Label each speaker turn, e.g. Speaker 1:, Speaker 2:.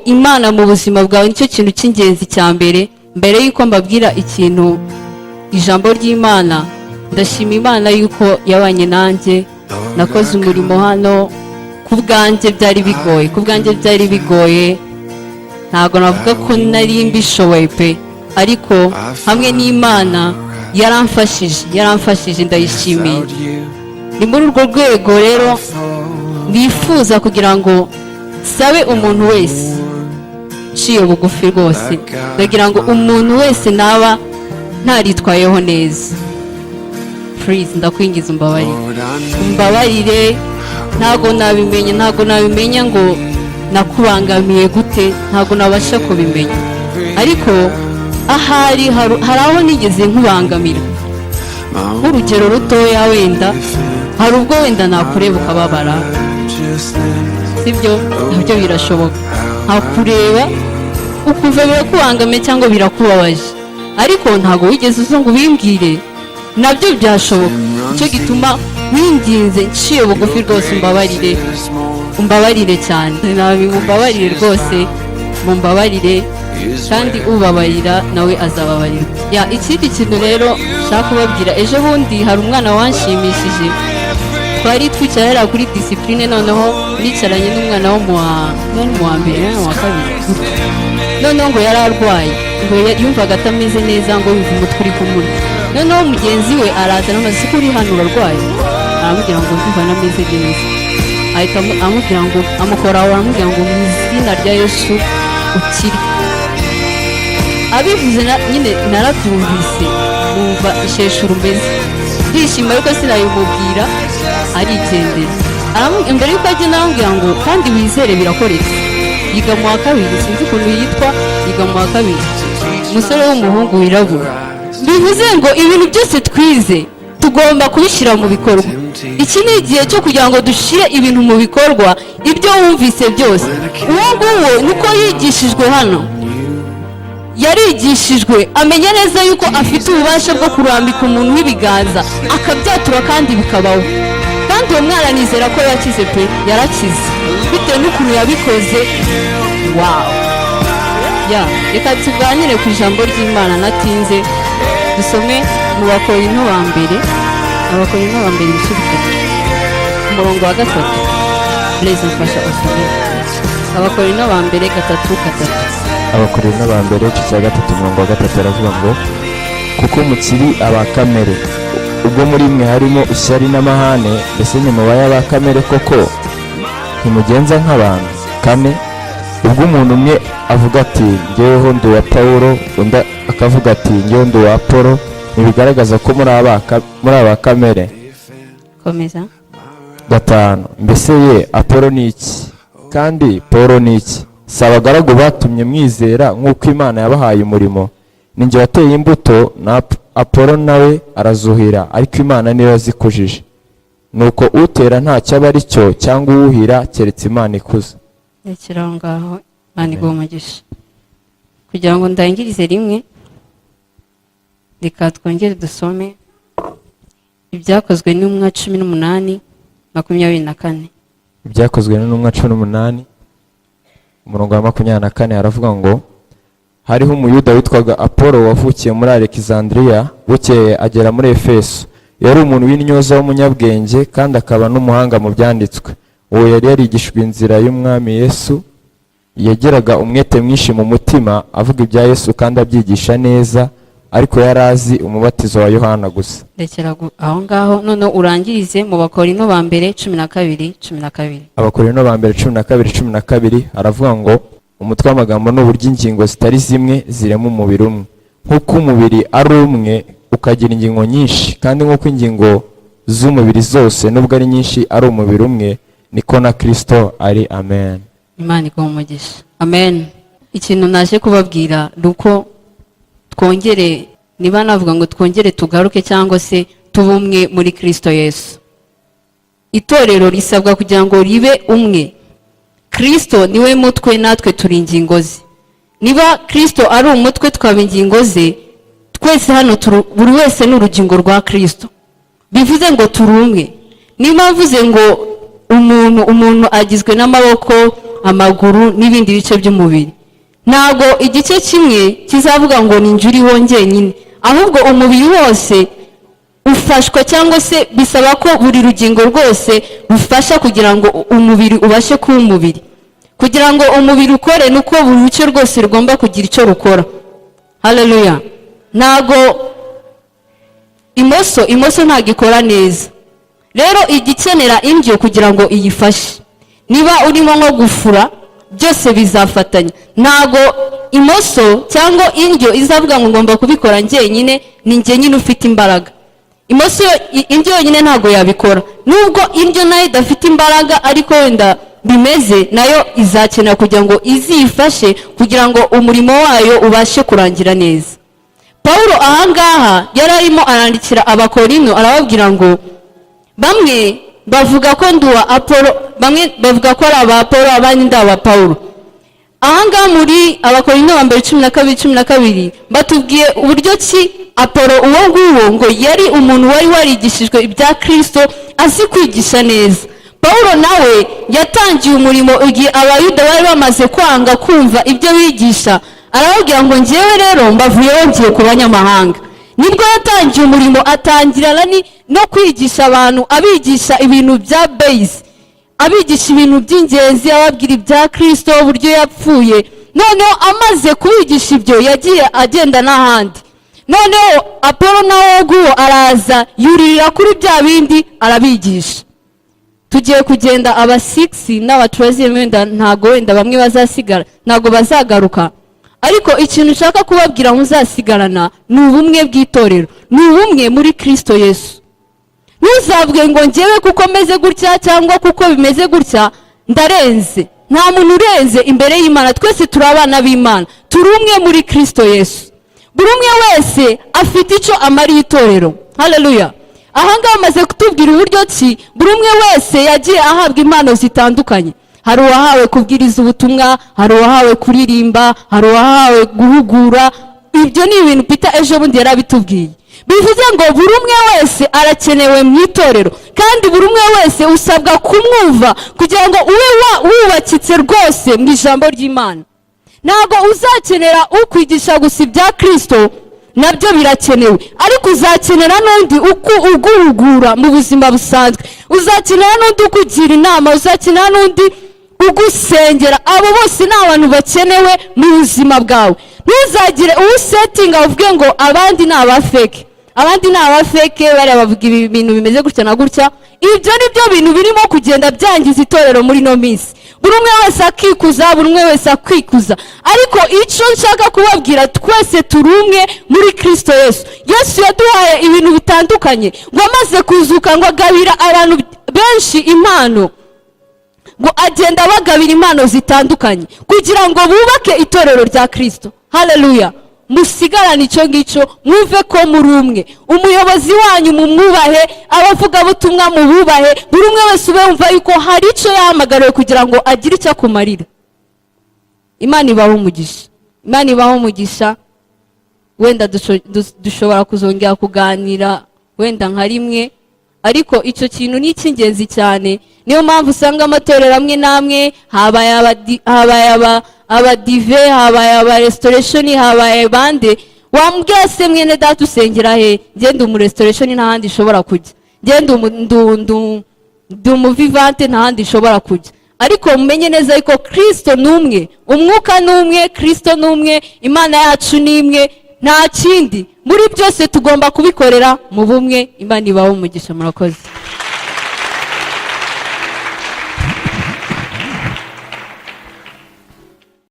Speaker 1: Imana mu buzima bwawe nicyo kintu cy'ingenzi cya mbere. Mbere y'uko mbabwira ikintu, ijambo ry'Imana, ndashima Imana y'uko yabanye nanjye. Nakoze umurimo hano. Ku bwanjye byari bigoye, ku bwanjye byari bigoye, ntabwo navuga ko nari mbishoboye pe, ariko hamwe n'Imana yaramfashije, yaramfashije, ndayishimiye. Ni muri urwo rwego rero nifuza kugira ngo sabe umuntu wese nciye bugufi rwose, ndagira ngo umuntu wese naba ntaritwayeho neza, please, ndakwinginze, umbabarire, umbabarire. Ntabwo nabimenye, ntabwo nabimenya ngo nakubangamiye gute, ntabwo nabasha kubimenya, ariko ahari hari aho nigeze nkubangamira. Nk'urugero rutoya, wenda hari ubwo wenda nakureba ukababara, sibyo? Nabyo birashoboka, nkakureba ukumva birakubangamiye cyangwa birakubabaje, ariko ntabwo wigeze uza ngo ubimbwire. Nabyo byashoboka. Nicyo gituma winginze nciye bugufi rwose, umbabarire, umbabarire cyane nabi, mumbabarire rwose, mumbabarire. Kandi ubabarira nawe azababarirwa. Ya, ikindi kintu rero nshaka kubabwira, ejo bundi hari umwana wanshimishije. Twari twicaye hariya kuri discipline, noneho nicaranye n'umwana wo mu wa mbere, mu wa kabiri. Noneho ngo yari arwaye, ngo yumvaga atameze neza, ngo yumva umutwe uri kumurya. Noneho mugenzi we araza, aramubaza: "Ko uri hano, urarwaye?" Aramubwira ngo: "Ndumva ntameze neza." Ahita amubwira ngo, amukoraho, aramubwira ngo: "Mu izina rya Yesu, ukire." Abivuze nyine narabyumvise, numva isheshe urumeze, ndishima, ariko sinabimubwira, arigendera. Mbere yuko agenda aramubwira ngo: "Kandi wizere, birakoretse." Yiga mu wa kabiri, sinzi ukuntu yitwa, yiga mu wa kabiri, umusore w'umuhungu wirabura. Bivuze ngo ibintu byose twize tugomba kubishyira mu bikorwa. Iki ni igihe cyo kugira ngo dushyire ibintu mu bikorwa, ibyo wumvise byose. Uwo nguwo niko yigishijwe hano, yarigishijwe, amenya neza yuko afite ububasha bwo kurambika umuntu w'ibiganza akabyatura kandi bikabaho. Kandi uwo mwana nizera ko yakize pe, yarakize bitewe n'ukuntu yabikoze. Wow! Ya, reka tuganire ku ijambo ry'Imana natinze. Dusome mu Bakorinto ba mbere, Abakorinto ba mbere, ibice 3, umurongo wa 3. Blaise, mfasha usome Abakorinto ba mbere 3:3.
Speaker 2: Abakorinto ba mbere, igice cya 3, umurongo wa 3, aravuga ngo: "Kuko mukiri aba kamere, ubwo muri mwe harimo ishyari n'amahane, mbese ntimubaye aba kamere koko? Ntimugenza nk'abantu?" 4, "Ubwo umuntu umwe avuga ati: 'Njyeweho ndi uwa Pawulo,' undi akavuga ati: 'Njyewe ndi uwa Apolo,' ntibigaragaza ko muri aba kamere?"
Speaker 1: Komeza.
Speaker 2: 5, "Mbese ye, Apolo ni iki? Kandi Paul ni iki? Si abagaragu batumye mwizera, nk'uko Imana yabahaye umurimo? Ni njye wateye imbuto, na Apolo nawe arazuhira, ariko Imana niyo yazikujije. Nuko utera ntacyo aba ari cyo cyangwa uwuhira, keretse Imana ikuza."
Speaker 1: Rekera aho ngaho, Imana iguhe umugisha. Kugira ngo ndangirize rimwe, reka twongere dusome Ibyakozwe n'Intumwa 18:24.
Speaker 2: Ibyakozwe n'Intumwa 18, umurongo wa 24, haravuga ngo: "Hariho Umuyuda witwaga Apolo, wavukiye muri Alexandria. Bukeye agera muri Efeso. Yari umuntu w'intyoza, w'umunyabwenge, kandi akaba n'umuhanga mu byanditswe. Uwo yari yarigishijwe inzira y'Umwami Yesu. Yagiraga umwete mwinshi mu mutima, avuga ibya Yesu kandi abyigisha neza, ariko yari azi umubatizo wa Yohana gusa."
Speaker 1: Rekera aho ngaho, noneho urangirize mu Bakorino ba mbere 12:12.
Speaker 2: Abakorino ba mbere 12:12, aravuga ngo: "Umutwe w'amagambo ni uburyo ingingo zitari zimwe zirema umubiri umwe. Nk'uko umubiri ari umwe ukagira ingingo nyinshi, kandi nk'uko ingingo z'umubiri zose, nubwo ari nyinshi, ari umubiri umwe, niko na Kristo ari. Amen."
Speaker 1: Imana iguhe umugisha, amen. Ikintu naje kubabwira ni uko twongere, niba navuga ngo twongere tugaruke cyangwa se tube umwe muri Kristo Yesu. Itorero risabwa kugira ngo ribe umwe. Kristo niwe mutwe, natwe turi ingingo ze. Niba Kristo ari umutwe, twaba ingingo ze. Twese hano buri wese ni urugingo rwa Kristo, bivuze ngo turi umwe. Niba mvuze ngo umuntu agizwe n'amaboko, amaguru n'ibindi bice by'umubiri. Ntabwo igice kimwe kizavuga ngo ni njye uriho njyenyine, ahubwo umubiri wose ufashwa, cyangwa se bisaba ko buri rugingo rwose rufasha kugira ngo umubiri ubashe kuba umubiri. Kugira ngo umubiri ukore, ni uko buri ruce rwose rugomba kugira icyo rukora. Haleluya! Ntabwo imoso ntabwo ikora neza, rero ijya ikenera indyo kugira ngo iyifashe. Niba urimo nko gufura, byose bizafatanya. Ntabwo imoso cyangwa indyo izavuga ngo ngomba kubikora njyenyine, ni njye nyine ufite imbaraga. Imoso, indyo yonyine ntabwo yabikora, nubwo indyo nayo idafite imbaraga, ariko wenda bimeze nayo izakenera kugira ngo izifashe, kugira ngo umurimo wayo ubashe kurangira neza. Pawulo ahangaha yari arimo arandikira Abakorino, arababwira ngo bamwe bavuga ko ndi uwa Apolo, bamwe bavuga ko ari aba Apolo, abandi ndi aba Pawulo. Ahangaha muri Abakorino ba mbere 12 12 batubwiye uburyo ki Apolo uwo nguwo ngo yari umuntu wari warigishijwe ibya Kirisito, azi kwigisha neza. Pawulo nawe yatangiye umurimo igihe Abayuda bari bamaze kwanga kumva ibyo bigisha, arababwira ngo ngewe rero mbavuyeho, ngiye ku banyamahanga. Nibwo yatangiye umurimo, atangirana no kwigisha abantu, abigisha ibintu bya base, abigisha ibintu by'ingenzi, ababwira ibya Kirisito, uburyo yapfuye. Noneho amaze kubigisha ibyo, yagiye agenda n'ahandi. Noneho Apolo nawe nguwo araza, yuririra kuri bya bindi, arabigisha. Tugiye kugenda aba sigisi n'aba troisième, wenda ntabwo, wenda bamwe bazasigara, ntabwo bazagaruka. Ariko ikintu nshaka kubabwira muzasigarana ni ubumwe bw'itorero, ni ubumwe muri Kirisito Yesu. Ntuzavuge ngo ngewe kuko meze gutya cyangwa kuko bimeze gutya ndarenze. Nta muntu urenze imbere y'Imana. Twese turi abana b'Imana, turi umwe muri Kirisito Yesu. Buri umwe wese afite icyo amariye itorero. Haleluya! Ahangaha amaze kutubwira uburyo ki buri umwe wese yagiye ahabwa impano zitandukanye. Hari uwahawe kubwiriza ubutumwa, hari uwahawe kuririmba, hari uwahawe guhugura. Ibyo ni ibintu Peter ejo bundi yarabitubwiye. Bivuze ngo buri umwe wese arakenewe mu itorero, kandi buri umwe wese usabwa kumwumva kugira ngo ube wubakitse rwose mu ijambo ry'Imana. Ntabwo uzakenera ukwigisha gusa ibya Kirisito, nabyo birakenewe, ariko uzakenera n'undi uguhugura mu buzima busanzwe, uzakenera n'undi ukugira inama, uzakenera n'undi ugusengera. Abo bose ni abantu bakenewe mu buzima bwawe. Ntuzagire uwusetinga uvuge ngo abandi ni aba fake, abandi ni aba fake, bariya bavuga ibi bintu bimeze gutya na gutya. Ibyo ni byo bintu birimo kugenda byangiza itorero muri ino minsi, buri umwe wese akikuza, buri umwe wese akwikuza. Ariko icyo nshaka kubabwira, twese turi umwe muri Kirisito Yesu. Yesu yaduhaye ibintu bitandukanye, ngo amaze kuzuka ngo agabira abantu benshi impano, ngo agenda abagabira impano zitandukanye kugira ngo bubake itorero rya Kirisito. Haleluya! Musigarane icyo ngicyo, mwumve ko muri umwe. Umuyobozi wanyu mumwubahe, abavugabutumwa mububahe, buri umwe wese ube wumva yuko hari icyo yahamagariwe kugira ngo agire icyo akumarira. Imana ibaho umugisha, Imana ibaho umugisha. Wenda dushobora kuzongera kuganira wenda nka rimwe, ariko icyo kintu ni icy'ingenzi cyane. Niyo mpamvu usanga amatorero amwe n'amwe habaye abadive, habaye aba Restoration, habaye bande. Wambwira se mwene data, usengera he? Ngenda umu Restoration, nta handi nshobora kujya. Ngenda ndi umuvivante, nta handi nshobora kujya. Ariko mumenye neza yuko Kirisito ni umwe, umwuka ni umwe, Kirisito ni umwe, Imana yacu ni imwe, nta kindi. Muri byose tugomba kubikorera mu bumwe. Imana ibahe umugisha, murakoze.